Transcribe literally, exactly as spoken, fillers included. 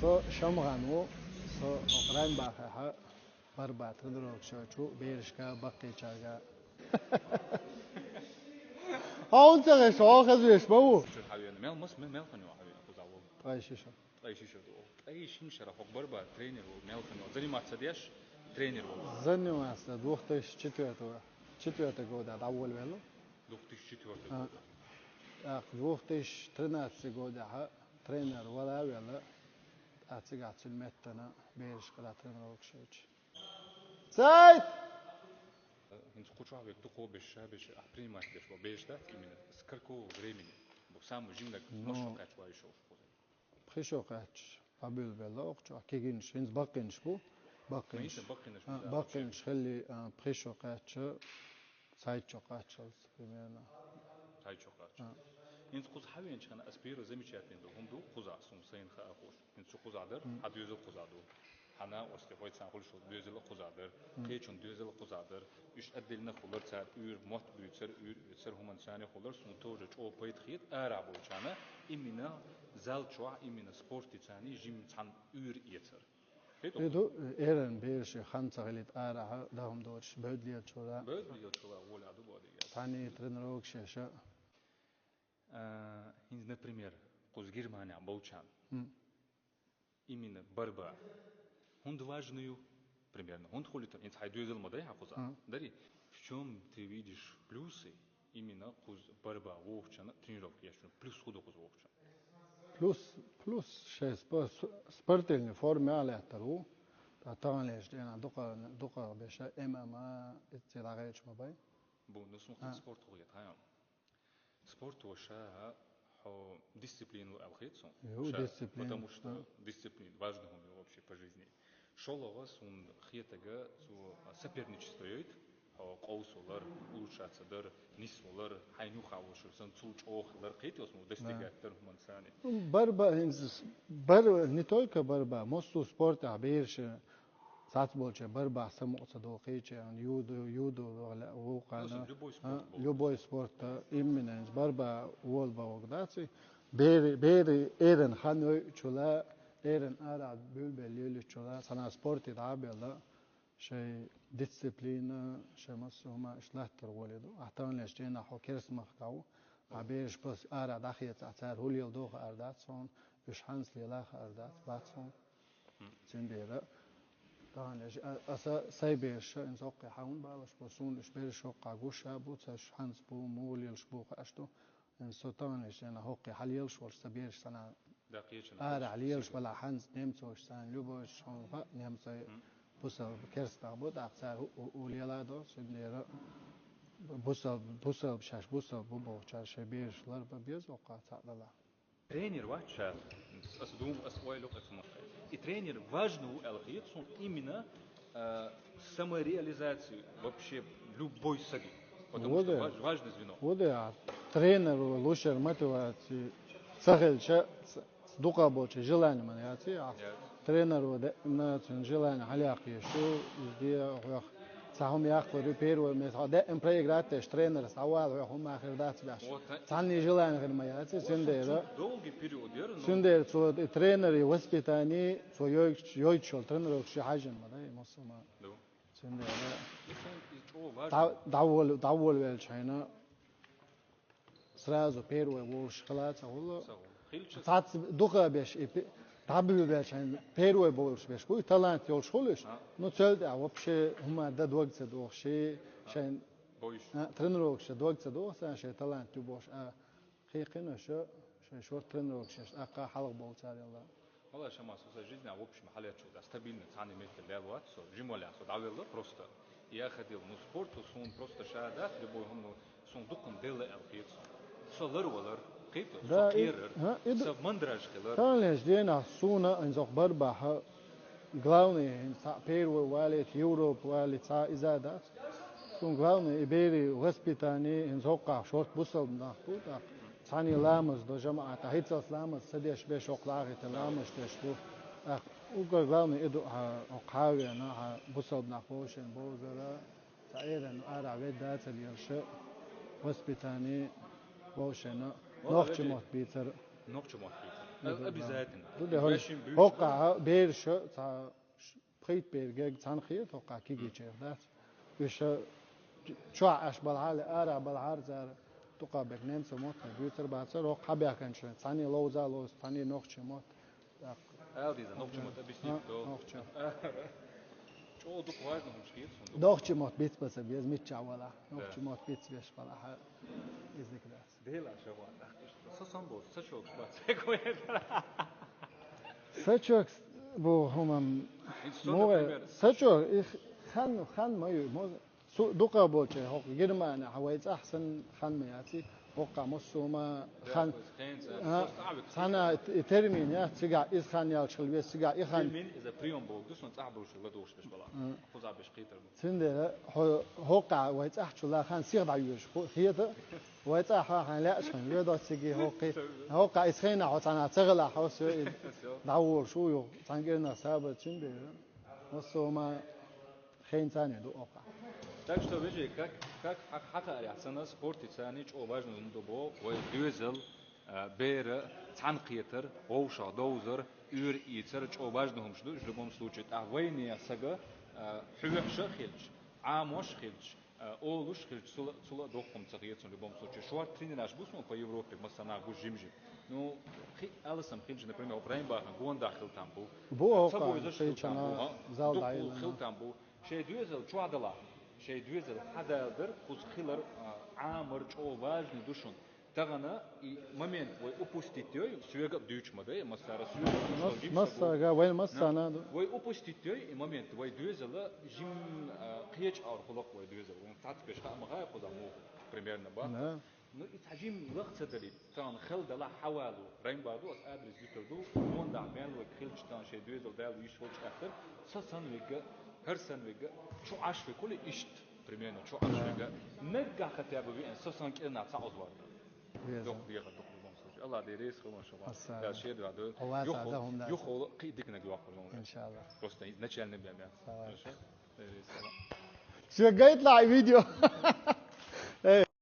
Со Шамган ву, со Райнбахехьа барба тренировка шоачу берашка баккхийчарга. Хьаун ца гӀеш, хьо хезвеш ма ву? Чур хьавена. Мел мас, мел, мел ханю хьавена, куза ву. Ткъай шиша. Ткъай шиша ду. Ткъай шин шара хьо барба тренер ву, мел ханю. Заниматься деш тренер ву. Заниматься двух тысяч четвёртого, четвёртого года дӀаволавелла. Двух тысяч четвёртый А. год. Так, двух тысяч тринадцатый года хьа тренер вала вела. А цигахь цуьнан меттана берашка тренировка шоачу. Цайт! ХӀинца кху чохь век дукхо беш, ша беш, а принимать деш ву, беш дац именно. С какого времени? Бу самый жимлаг Ну. Ношо кхаьчва ишов шух. Пхи шо кхаьчча, къабуьлбелла оха чохь кегинаш, хӀинца баккхинаш бу. Баккхинаш. Ну, баккхинаш А, бу, да, баккхинаш хилли, а, пхи шо кхаьчча, цхьайтта шо кхаччалц, примерно. Цхьайтта шо кхаччалц. А. ХӀинца кхуза хьавеанчу хана ас первый замечательный ду. ХӀума ду кхуза, сум сайна хаа хуш. ХӀинца шу кхуза дар, М. хьан доьзал кхуза ду. Хьан накъостий хӀой цхьаьна хуьлуш волу доьзал а кхуза дар, М. кхечун доьзал а кхуза дар. Уьш отдельно хулар, цара уьйр мотт буьйцар, уьйр оьцар, хӀуманца царна хулар, суна тоже чӀогӀа пайда хета, арахь болчарна, именно зал чохь, именно спорте царна жим цхьаьна уьйр эцар. Хету? И ду, эран бераш хан ца хилийта арахь дахам доцуш, бевдла лелачура. Бевдла лелачура, воля ду бодига. Цхьаьна тренировка шеша. А, хӀинца, например, кхуза Германехь болчарна. М. Именно барба. ХӀунда важно ю? Примерно. ХӀунда хуьлу тан? ХӀинца хьайн доьзал ма дай хьан кхуза. Ага. Дари. В чём ты видишь плюсы именно кхуза барба вохучунна тренировка ешна? Плюс хӀун ду кхуза вохучунна? Плюс, плюс шайн спо-, с-, спортивный форма а лаьттар ву. Ткъа таханлерчу дийнахь дукха, дукха беша эм эм а, эцци дӀагӀерча ма бай. Бу, ну, смотри, А. спорт хӀу хета, хьан? Спорт ву ша, хьо дисциплина ву аьлла хета суна. Ю, Ша, дисциплина. Потому что А. дисциплина важно хӀума ю вообще по жизни. ШолгӀа суна хетага цо соперничество йойт, хьо къовсавалар, улучшаться дар, нисвалар, хьайн юха волушур сан цул чӀогӀа хилар кхетий суна, достигать дар хӀуманца царна. Ну, барба, хӀинца с-, бар-, не только барба, массо спортехь бераш Цхьацца болче барбах самукъа ца дохийча, юду, юду вукхана, Ну, любой спорт а, болу. Любой спорт, а, именно барба волу бохург дац и. Бери, бери, эран хан йойучула, эран ара билбелла лелучула, цхьана спорте дӀа а белла, шайн дисциплина, шайн массо хӀума иштта латтар гӀоле ду. Ахьа таханлерчу дийнахь хьо керста махкахь ву, ахьа бераш пас ара дӀахецахь, цара хӀу леладо хаар дац хьуна, уьш хьанца лела хаар дац, бац хьуна. Цундела, тахана а, аса сайн бераш а хӀинца хӀоккхе хьан балаш бу, суна уьш бераш хӀоккхахь гуш а бу, цаьш хьанца бу, муха лелаш бу, хууш ду. ХӀинца со тахана а хӀоккхе хьан лелаш волуш сан бераш санна, Да, кхечанхьа арахь лелаш балахь хьанца немцойш санна, любойш хьуна хаьа, немцой Мгм. бусалба керстанах бу, тӀаккха цара хӀу, хӀу, хӀу леладо, цундела бусалба, бусалба шаьш бусалба бу бохучара шайн бераш ларба беза хӀоккхахь цхьаъ далахь. Тренер вац ша, аса дума, аса ойла ю аса ма. И тренер важно ву аьлла хета суна именно, а, самореализацию вообще любой саги. Потому Вот что это. важ-, важное звено. Вот это. А тренер лучшая мотивация. Ца хилча, ц-, ц-, дукха болча желание ма яц, а Яц. тренер ву де, на цун желание хьаляккха еш ю, изде хьох. Цхьа хӀума яккхалур ю первый место. Хьо даим проиграть деш тренерас дӀавала хьох хӀума хир дац беш. Вот, а, Цхьанний желание хир ма яц, Цундела. Долгий период яра, ну. Цундела цо и тренер, и воспитание, цо йойч-, йойчул тренировка ши хьажин ма дай, муссума. Да. Цундела. И сан, и чӀо важно. ДӀа-, дӀавол-, дӀаволавелча хьайна, сразу первый волуш хила ца хуьлу. Ца хуьлу. Хилча Цац дукха беш и пе-, дӀабуьлбелча хьайна первый болуш беш. Буй талант йолуш хуьлуш. А. Ну, цел тӀехь вообще хӀума дан дог ца дохуш, ши, А. шайн, Бойш. а, тренировкаш дан дог ца дохуш, а, шайн талант ю бохуш, а, кхайкхина ша, шайн шорт тренировкаш, а, кхайкха хьалха болу царелла. Валлай, Шамас, со сан жизнь, в общем, хьалечу, да, стабильно, цхьана меттиг лел вац, со, жимолехь, со дӀавелла просто. Я ходил, ну, спорт, суна просто ша дац, любой хӀума, суна дуккхун делла аьлла хета. Со лар валар, кхета, Да, со и, кхерар, а, и ду-, со мандраж хилар. Таханлерчу дийнахь суна, хӀинца хӀокху барбахьа, главный, хӀинца цхьа первый валийта, Европа валийта, цхьа иза дац. Суна главный, и бери воспитание, хӀинца хӀокхахь шорт бусалба нах бу, тӀаккха. Цхьаьний ламаз до жамаӀата, хӀинцалц ламаз ца деш беш, хӀокху лахита ламаз деш бу. ТӀаккха уггар главный и ду, хьан, хьан вена, хьан бусалба нах бовшен бовзара, цхьа эран арахь ведда ца лелаш, воспитание бовшена, Вала нохча веди. мотт бийцара. Нохча мотт бийцара. Обязательно. Ду де хӀанз хӀокхахьа бераш цхьа ш-, пхийтта бер герга цхьана хета, хӀокхахьа кегийчех дац. Уьш чохь Ӏаш балахьа а, ара балахьара цара, дукха бекъа немцойн мотт дуьйцур бацара, хӀокху хьабаьхкинчу цхьаьна ловза а ловза, цхьаьна нохчийн мотт. Ала деза, нохчийн мотт объяснить до. Нохчийн. ЧӀогӀа дукха важно хӀумаш хета суна. Нохчийн мотт бицбан ца беза, миччахь валахь. Нохчийн мотт бицбеш балахьа, иза дика дац. Дела шо ван, тӀаккха иштта. Со сан бу, са чогаш бац. Са чогаш бу хӀумам. Ин со, мугӀе, например, са чогаш, и хан, хан ма ю, мо-, су-, дукха болчу, хӀокху Германехь вай цӀахь санна хан ма яций, хӀокхахь массо а ма хан. Хенца, а, просто а век цхьана и термин яц, цигахь иза хан яьлча хила веза, цигахь и хан. Термин иза приём боху, ду сан цӀахь болуш ладугӀуш беш бала. А. Кхуза беш кхетар бу. Цундела хьо-, хӀокхахь вай цӀахь чу лахан сиха дӀайоьжуш ху-, хета. Вай цӀахь хьо хьайн лаьаш хьайн йоьдо циге хӀокхи. ХӀокхахь иза хенахь хьо цхьана ца хилахь, хьо со и дӀаволуш ву юха. Цхьана кӀирнах саба цундела. Массо а ма хенца а ду хӀокхахь. Так что, вижи, как, как хьа-, хьакхаарехь санна, спорте царний чӀогӀа важно хӀума ду боху, вай доьзал, а, бер, цхьаьнакхетар, вовшах довзар, уьйр ийцар чӀогӀа важно хӀумаш ду, уьш в любом случае. ТӀаккха вайнехан сага, а, хьоьхуш а хилча, Ӏамош а хилча, а, олуш а хилча, цула, цула а доккха хӀума ца хета суна в любом случае. Шорта тренераш бу суна по Европе, массанхьа гуш жим-жим. Ну, кхин а алсам хилча, например, хӀокху Раймбахана гондах хила там бу. Бу, а, ца хӀокху бойзаш хила там бу, а, зал дукха дӀайиллина хила там бу. Шайн доьзал чохь далахь, шайн доьзал хьадалдар, кхуза хилар, а, Ӏамар чӀогӀа важный ду шуна. Тахана и момент вай упустить йой, соьга а дуьйцуш ма дай, массара соьга а дуьйцуш. Мас-, вай массара а ду. Вай упустить йой и момент, вай доьзала жим, а, кхечу агӀор хуьлу-кх вай доьзал. Вайн цхьацца беш хаа ма хаьа кхузахь муха, примерно, бац. Да. Ну, и цхьа жим лах ца далийта, тахана хала далахь хьавало. Раймбах ду, ас адрес дуьтур ду, гондах мел вайга хилча тахана шайн доьзал Дала йиш волчу аьттар, са санна вегга, хӀара санна вегга, чу Ӏаш вегга, хуьлу иштта, примерно, чу Ӏаш вегга. Наггахь хотя бы веана, са санна кӀирнах цхьа оза варда. Доху дехар доху в любом случае. Алла де реза хуьлда шуна. Масса. Да, шеда ваьдо. Алла юху, сада хӀума дац. Юху кхин а дика наг йоккхур ву. Иншалла. Просто изначально бен бен. Давай. Хорошо? Э, салам. Всё, гайт лай видео. Э.